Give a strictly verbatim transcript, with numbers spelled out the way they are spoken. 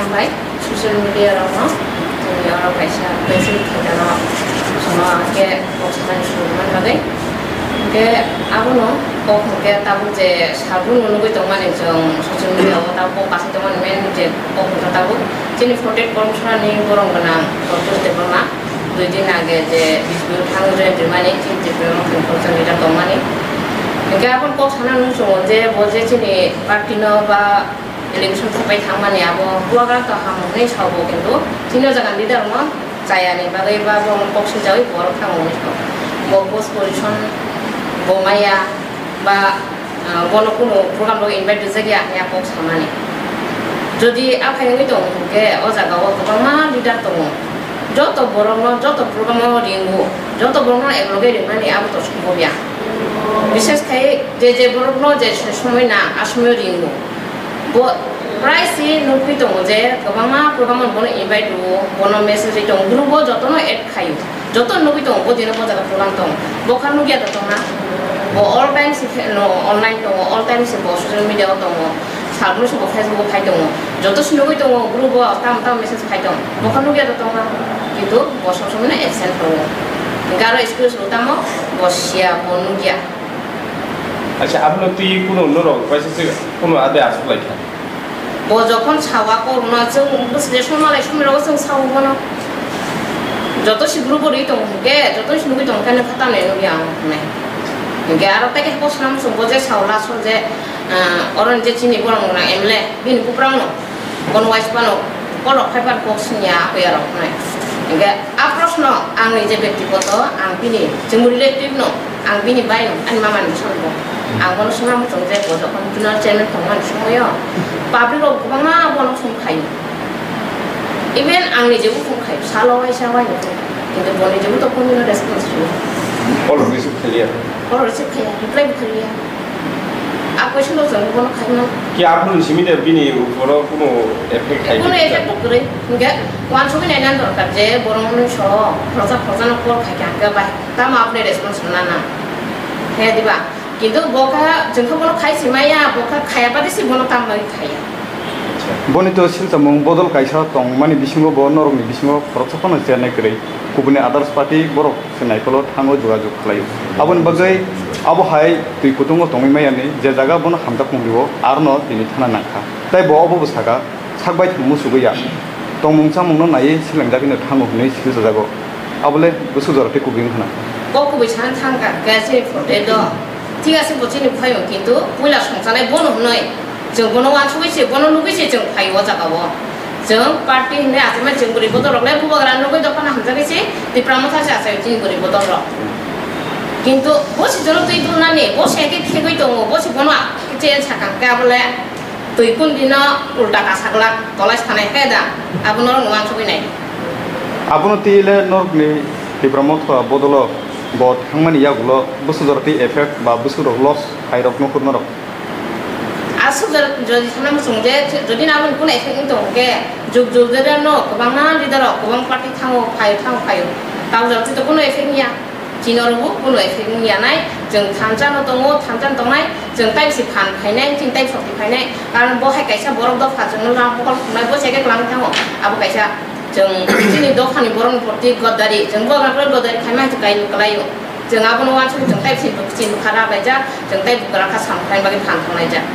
Bai, social media rokno tini oro kaisa message khaijano, sono hwnkhe kok sanani suru man bagwi. Hwnkhe abono kok hwnkhe tabuk je salbrum nugwi tongmani chwng social media o tabuk kok kasai tongmani main je kok hwnkhe tabuk chini forty eight Kormsarani borom gwnang Santosh Debbarma dui din age je Bijbio thang join rimani chini Tripura Motha ni culture leader tongmani. Hwnkhe aboni kok sana nung chwngo je bo je chini party no ba election thangpai thangmani abo bubagra to ham hwnwi sao bo, kintu chini o jaga leader no chayani bagwi ba bo kok sinjawi borok thango hwnwi sao. Bo post position bo maya ba, ah, bono kunu program rok invite rijak ya hwnwi kok samani. Jodi aphai wngwi tongo hwnkhe o jaga o kwbangma leader tongo, joto borok no joto program o ringo, joto borok no ekloge rimani abo to sombhob ya. Bishes khai je je borok no je somoi na a somoi ringo. Bo prai si nugwi tongo je kwbangma program o bono invite rwo, bono message ri tongo, group o jotono add khaio, joto nugwi tongo bo dino bo jaga program tongo, bokha nugya da tongna? Bo all time si khe-, no, online tongo, all time si bo social media o tongo, salbrum si bo Facebook o phai tongo, joto si nugwi tongo group o tamo tamo message phai tongo, bokha nugya da tongna? Kintu bo sob somoi no absent tongo, hwnkhe aro excuse rw tamo? Bo siya, bo nugya. Acha, abono twi kuno norok kaisa se kuno ade aswk lai kha. Bo jokhon sawa korno chwng bwswk je songmalai somni rogo chwng sao bono. Joto si group o ri tongo hwnkhe, joto si nugwi tongo hwnkhe nokha tamni nugya ang hwnwi. Hwnkhe aro tei khe kok swnam chwng bo je sao last o je, ah, oro ni je chini borok rok M L A bini buprang no. Bono waisa phano kolok phai phano kok singya apoya rok hwnwi. Hingke a proshno ang ni je bektigoto ang bini chwng relative no, ang bini bai no, ani mama ni bwsano bo. Ang bono swngna muchung je bo jokhon zonal chairman tongmani somoyo public rok kwbangma bono song khaio. Even ang ni je bo song khaio, salo waisa waino song khaio. Kintu bo ni je bo to kono response rwo. Call receive khaiya. Call receive khaiya, reply bo khaiya. A question rok chwng bono khaima. Ki aphuru ni simi de bini uporo kuno effect khai Kuno di effect ta? Bo kwrwi. Hingke wansugwi naina dorkar je borok mwnwi so khoroksa khoroksa no call khai kha hingke bai tamo apni response rwna na. He diba? Kintu bo kha chwng kha bono khai si maya, bo kha khaya bade si bono tamo bai khaya. Boni to silsamung bodol kaisa tongmani bisingo bo norokni bisingo khoroksa phano chernai kwrwi. Kubuni others party borok se naikolo thango jogajog khlaio. Aboni bagwi abo hai twi kutungo tongwi maya ni je jaga bono hamjak mungwi o arno tini thana nangkha. Tai bo obo bo saka, sak bai thang musugwi ya. Tongmung chamungno naiwi silangjagwi no thango hwnwi silchajago. Abole bwswk jora tei kubui wngkha na. Kok kubui sana thangkha, khe se photo do. Thik ase, bo chini bwkhai wng, kintu puila songchanai bono hwnwi. Chwng bono wansugwi se, bono nugwi se chwng phaio o jaga o. Chwng party hwnwi achukmani chwng bwrwi bodol rok le bubagra nugwi dophano hamjagwi se Tipra Motha se achai chini bwrwi bodol rok. Kintu bo se jono twi dulnani, bo se khe khegwi tongo, bo se bono khe sakha hwnkhe abo le twi kun dino ulta kasaglak tolai sanai khe da, abo norok no wansugwi nai. Abono twi le norokni Tipra Motha bodolo bo thangmani yagulo bwswk jora twi effect ba bwswk rok loss khairok nukhur norok. Aswk jora jodi sana muchung je, jodi na aboni kunu effect wng tong khe, juk juk jora no kwbangma leader rok, kwbang party thango, phaio, thango, phaio. Tamo jora twi to kunu effect wngya. Chini oro bo kunu effect wngya nai. Chwng thansa no tongo, thansa no tongnai, chwng tai bisi phan phainai, chini tai bisi phainai. Karon bo hai kaisa borok dopha chwngno lam bokol khumnai, bo se khe kwlangwi thango. Abo kaisa chwng chini dophani borokni proti godari, chwng bo godari khaima hai kailu kwlaio. Chwng abono uansukwi chwng tai bisi chini bwkha rap laijak, chwng tai bwkha rap kha samung khaina bagwi phan thanglaijak.